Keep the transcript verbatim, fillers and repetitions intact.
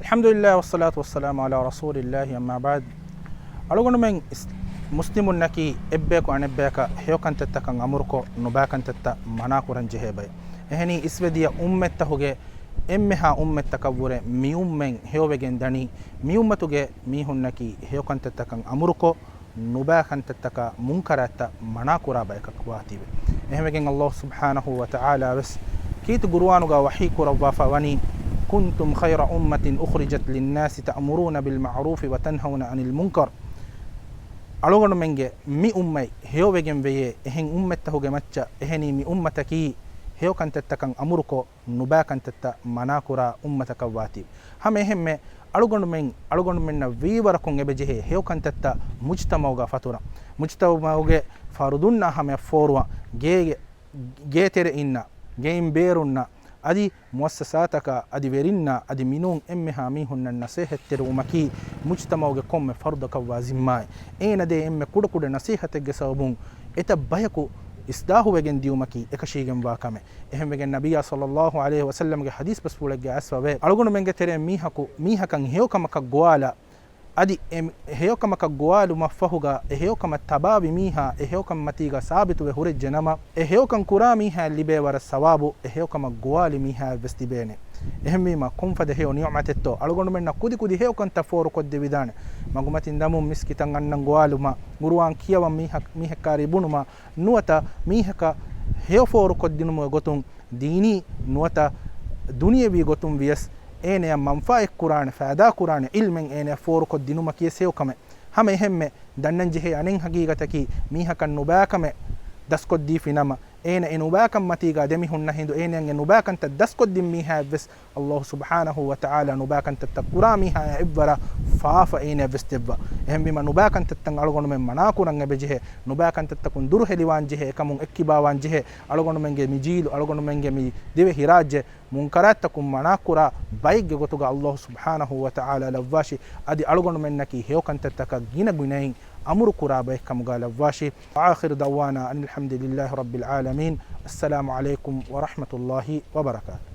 الحمد لله والصلاة والسلام على رسول الله، أما بعد. އަޅުގަނޑުމެން އިސް-، މުސްލިމުންނަކީ އެއްބަޔަކު އަނެއްބަޔަކަށް ހެޔޮކަންތައްތަކަށް އަމުރުކޮށް، ނުބައިކަންތައްތައް މަނާކުރަން ޖެހޭ ބައެއް. އެހެނީ، އިސްވެދިޔަ އުއްމަތްތަކުގެ އެންމެހާ އުއްމަތްތަކަށްވުރެ މި އުއްމަތް ހެޔޮވެގެން ދަނީ، މި އުއްމަތުގެ މީހުންނަކީ ހެޔޮކަންތައްތަކަށް އަމުރުކޮށް، ނުބައިކަންތައްތަކާ މުންކަރާތްތައް މަނާކުރާ ބަޔަކަށް ވާތީވެ. އެހެންވެގެން އައްލާހު ސުބްޙާނަހު ވަތަޢާލާ ވެސް ކީރިތި ޤުރުއާނުގަ ވަޙީ ކުރައްވާފަ ވަނީ، كنتم خير أمة أخرجت للناس تأمرون بالمعروف وتنهون عن المنكر. އަޅުގަނޑުމެންގެ މި އުއްމަތް ހެޔޮވެގެން ވެޔޭ އެހެން އުއްމަތްތަކުގެ މައްޗަށް. އެހެނީ މި އުއްމަތަކީ ހެޔޮކަންތައްތަކަށް އަމުރުކޮށް، ނުބައިކަންތައްތައް މަނާކުރާ އުއްމަތަކަށް ވާތީ. ހަމަ އެހެންމެ އަޅުގަނޑުމެން، އަޅުގަނޑުމެންނަށް ވީވަރަކުން އެބަޖެހޭ ހެޔޮކަންތައްތައް މުޖްތަމަޢުގަ ފަތުރަން. މުޖްތަމަޢުގެ ފަރުދުންނާ ހަމަޔަށް ފޯރުވަން. ގޭގެ، ގޭތެރެއިންނަށް، ގެއިން ބޭރުންނަށް، އަދި މުއައްސަސާތަކަށް، އަދި ވެރިންނަށް، އަދި މިނޫން އެންމެހާ މީހުންނަށް ނަސޭހަތްތެރިވުމަކީ މުޖްތަމަޢުގެ ކޮންމެ ފަރުދަކަށްވާ ޒިންމާއެއް. އޭނަ ދޭ އެންމެ ކުޑަކުޑަ ނަސޭހަތެއްގެ ސަބަބުން އެތައް ބަޔަކު އިސްލާހުވެގެން ދިޔުމަކީ އެކަށީގެންވާ ކަމެއް. އެހެންވެގެން ނަބިއްޔާ ޞައްލައްލާހު ޢަލައިހި ވަސައްލަމްގެ ޙަދީޘް ބަސްފުޅެއްގަ އައިސްފަވޭ، އަޅުގަނޑުމެންގެ ތެރެއިން މީހަކު މީހަކަށް ހެޔޮކަމަކަށް ގޮވާލާ، އަދި އެ ހެޔޮކަމަކަށް ގޮވާލުމަށްފަހުގަ އެ ހެޔޮކަމަށް ތަބާވި މީހާ އެ ހެޔޮކަން މަތީގަ ސާބިތުވެ ހުރެއްޖެނަމަ، އެ ހެޔޮކަން ކުރާ މީހާއަށް ލިބޭ ވަރަށް ސަވާބު އެ ހެޔޮކަމަށް ގޮވާލި މީހާއަށްވެސް ލިބޭނެ. އެހެންވީމަ، ކޮންފަދަ ހެޔޮ ނިޢުމަތެއްތޯ އަޅުގަނޑުމެންނަށް ކުދިކުދި ހެޔޮކަންތައް ފޯރުކޮށްދެވިދާނެ. މަގުމަތިން ދަމުން، މިސްކިތަށް އަންނަން ގޮވާލުމަށް، ޤުރުއާން ކިޔަވަން މީހަކަށް، މީހެއްކާރި ބުނުމަށް، ނުވަތަ މީހަކަށް ހެޔޮ ފޯރުކޮށްދިނުމުގެ ގޮތުން، ދީނީ ނުވަތަ ދުނިޔެވީ ގޮތުން ވިޔަސް އޭނަޔަށް މަންފާއެއް ކުރާނެ، ފައިދާ ކުރާނެ ޢިލްމެއް އޭނަޔަށް ފޯރުކޮށްދިނުމަކީ ހެޔޮކަމެއް. ހަމަ އެހެންމެ، ދަންނަންޖެހޭ އަނެއް ހަގީގަތަކީ، މީހަކަށް ނުބައިކަމެއް ދަސްކޮށްދީފިނަމަ، އޭނަ އެ ނުބައިކަން މަތީގަ ދެމިހުންނަ ހިނދު އޭނަޔަށް އެ ނުބައިކަންތައް ދަސްކޮށްދިން މީހާއަށްވެސް އައްލާހު ސުބްޙާނަހު ވަތަޢާލާ ނުބައިކަންތައްތައް ކުރާ މީހާޔާ އެއްވަރަށް ފާފަ އޭނަޔަށްވެސް ދެއްވާ. އެހެންވީމަ، ނުބައިކަންތައްތައް އަޅުގަނޑުމެން މަނާކުރަން އެބަޖެހޭ، ނުބައިކަންތައްތަކުން ދުރުހެލިވާންޖެހޭ، އެކަމުން އެއްކިބާވާންޖެހޭ. އަޅުގަނޑުމެންގެ މި ޖީލު، އަޅުގަނޑުމެންގެ މި ދިވެހިރާއްޖެ، މުންކަރާތްތަކުން މަނާކުރާ ބައެއްގެ ގޮތުގަ އައްލާހު ސުބްޙާނަހު ވަތަޢާލާ ލައްވާށި. އަދި އަޅުގަނޑުމެންނަކީ ހެޔޮކަންތައްތަކަށް ގިނަ ގިނައިން އަމުރުކުރާ ބައެއްކަމުގަ ލައްވާށި. وآخر دعوانا أن الحمد لله رب العالمين. السلام عليكم ورحمة الله وبركاته.